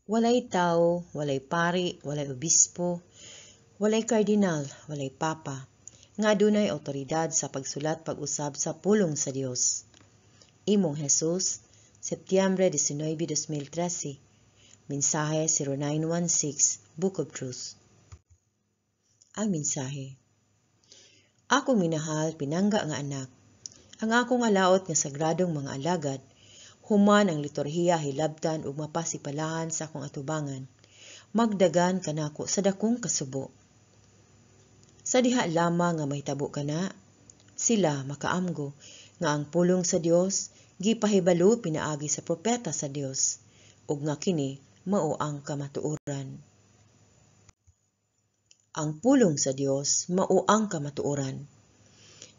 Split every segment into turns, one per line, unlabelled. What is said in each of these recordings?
Walay tawo, walay pari, walay obispo, walay kardinal, walay papa, nga adunay awtoridad sa pagsulat pag-usab sa pulong sa Dios. Imong Jesus, Setyembre 19, 2013. Mensahe 0916, Book of Truth. Ang mensahe. Akong minahal, pinangga nga anak, ang akong alaot nga sagradong mga alagad, human ang liturhiya hilabtan ug mapasipalahan sa akong atubangan, magdagan kanako sa dakong kasubo. Sa diha lamang nga mahitabo kana, sila makaamgo nga ang pulong sa Dios gipahibalo pinaagi sa propeta sa Dios ug nga kini mao ang kamatuoran. Ang pulong sa Dios mao ang kamatuoran.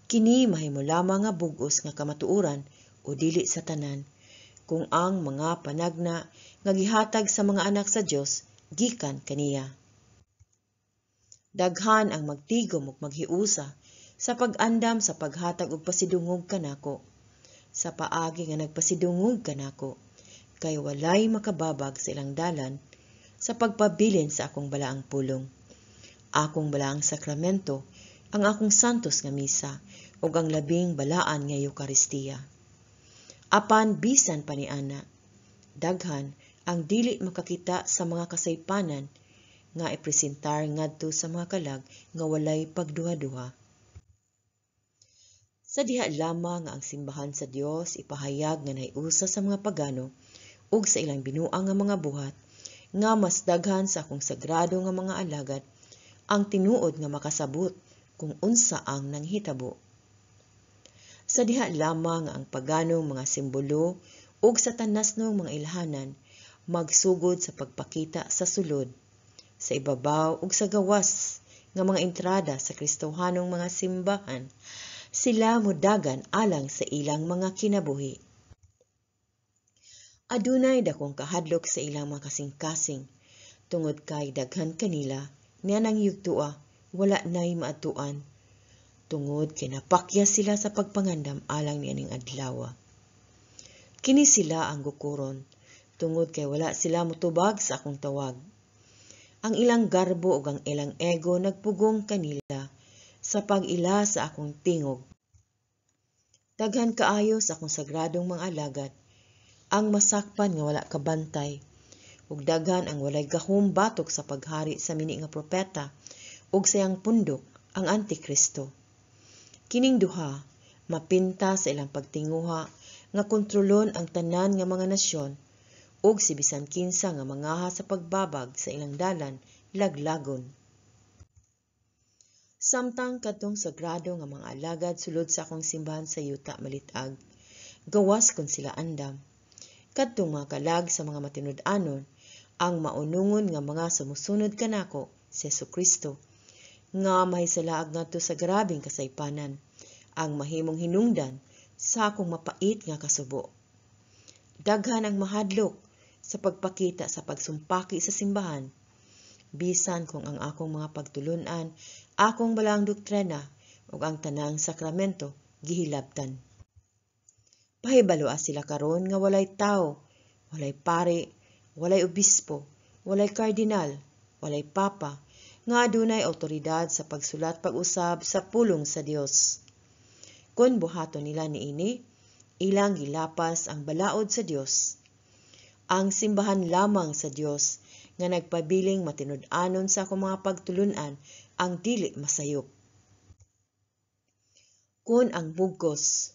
Kini mahimo lamang nga bug-os nga kamatuoran o dili sa tanan kung ang mga panagna nga gihatag sa mga anak sa Dios gikan kaniya. Daghan ang magtigom ug maghiusa sa pag-andam sa paghatag og pasidungog kanako. Sa paagi nga nagpasidungog kanako, kay walay makababag sa ilang dalan sa pagpabilin sa akong balaang pulong. Akong balaang sakramento, ang akong santos nga misa, ug ang labing balaan nga Eukaristiya. Apan bisan pa niana, daghan ang dili makakita sa mga kasaypanan nga ipresentar ngadto sa mga kalag nga walay pagduha-duha. Sa diha lamang nga ang simbahan sa Dios ipahayag nga nahiusa sa mga pagano ug sa ilang binuang nga mga buhat, nga mas daghan sa akong sagrado nga mga alagad ang tinuod nga makasabot kung unsa ang nanghitabo. Sa diha lamang nga ang paganong mga simbolo ug sa tanasnong mga ilhanan magsugod sa pagpakita sa sulod, sa ibabaw ug sa gawas nga mga entrada sa Kristohanong mga simbahan, sila modagan alang sa ilang mga kinabuhi. Adunay dakong kahadlok sa ilang mga kasing-kasing, tungod kay daghan kanila nianang yugtoa wala nay maadtuan, tungod kay napakya sila sa pagpangandam alang niining adlawa. Kini sila ang gukuron, tungod kay wala sila motubag sa akong tawag. Ang ilang garbo ug ang ilang ego nagpugong kanila sa pag-ila sa akong tingog. Daghan kaayo sa akong sagradong mga alagad ang masakpan nga wala kabantay, ug daghan ang walay gahom batok sa paghari sa mini nga propeta ug sa iyang pundok, ang Antikristo. Kining duha mapinta sa ilang pagtinguha nga kontrolon ang tanan nga mga nasyon, ug si bisan kinsa nga mangaha sa pagbabag sa ilang dalan laglagon. Samtang kadtong sagrado nga mga alagad sulod sa akong simbahan sa yuta malit-ag, gawas kon sila andam, kadtong mga kalag sa mga matinud-anon ang maunungon nga mga sumusunod kanako, si Hesukristo, nga mahisalaag ngadto sa grabeng kasaypanan, ang mahimong hinungdan sa akong mapait nga kasubo. Daghan ang mahadlok sa pagpakita sa pagsumpaki sa simbahan, bisan kung ang akong mga pagtulun-an, akong balaang doktrina ug ang tanang sakramento gihilabtan. Pahibaloa sila karon nga walay tawo, walay pari, walay obispo, walay kardinal, walay papa, nga adunay awtoridad sa pagsulat pag-usab sa pulong sa Dios. Kun buhaton nila niini, ilang gilapas ang balaod sa Dios. Ang simbahan lamang sa Dios nga nagpabiling matinud-anon sa akong mga pagtulun-an ang dili masayop. Kun ang bugkos,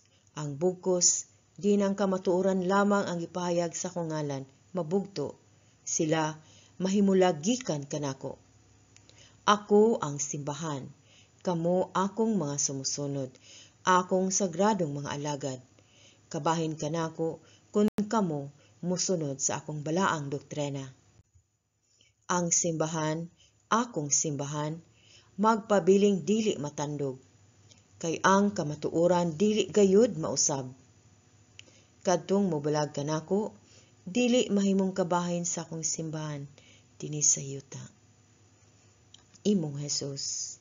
di ang kamatuoran lamang ang gipahayag sa akong ngalan, mabugto, sila mahimulagikan kanako. Ako ang simbahan, kamo akong mga sumusunod, akong sagradong mga alagad. Kabahin kanako kung kamo musunod sa akong balaang doktrina. Ang simbahan, akong simbahan, magpabiling dili matandog, kay ang kamatuoran dili gayud mausab. Kadtong mobulag kanako, dili mahimong kabahin sa akong simbahan dinhi sa yuta. Imong Jesus.